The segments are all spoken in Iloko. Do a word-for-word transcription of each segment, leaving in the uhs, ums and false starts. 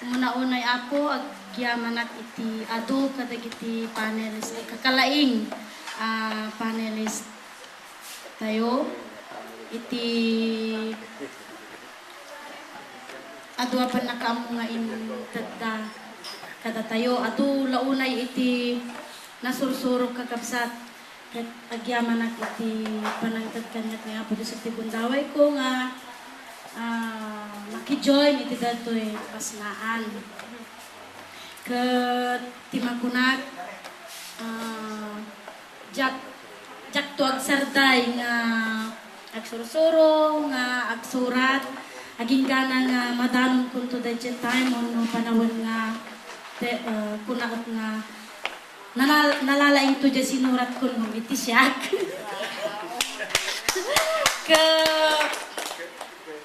Una-unay, Apo, agyamanak iti adu kadagiti panelist, ay, kakalaing a panelist tayo. Iti adu a pannakaammo nga intedda kadatayo. Adu la unay iti nasursurok, kakabsat, ket agyamanak iti panangted kaniak ni Apo Dios iti gundawayko nga, ah, makijoin iti daytoy pasnaan. Ket ti makunak, ah, diak, diakto agsarday nga agsursuro, nga agsurat, agingga nga madanonkonto daydiay time wenno panawen nga te-, ah, kunak nga nalal-, nalalaingto diay sinuratko ngem iti siak. Ket,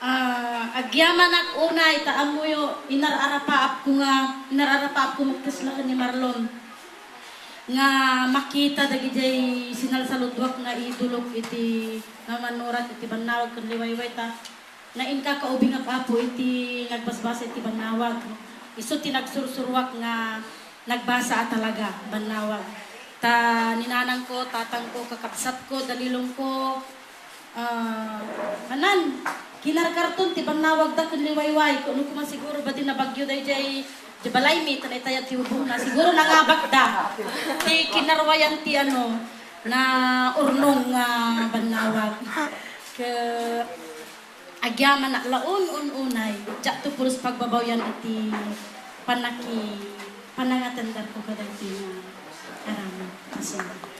ah, agyamanak unay ta ammoyo, inar-arapaapko nga, inar-arapaapko met kasta ken ni Marlon nga makita dagidiay sinalsaludwak nga idolok iti nga mannurat iti bannawag ken liwayway ta nainkakaubingak, Apo, iti nagbasbasa iti bannawag. Isu ti nagsursuruak nga nagbasa a talaga, bannawag. Ta ni nanangko, tatangko, kakabsatko, dalilongko, ah, anan, kinarkarton ti bannawagda ken liwayway. Kuno koma siguro badin a bagyo daydiay, di balaymi, ta naitayat ti ubongna. Siguro nangabakda ti kinarwayan ti, ano, na urnong nga bannawag. Ke-, Agyamanak la un-, un-unay, diakto pulos pagbabawian iti pannaki-, panangatenderko kadagiti nga aramid. Kasla.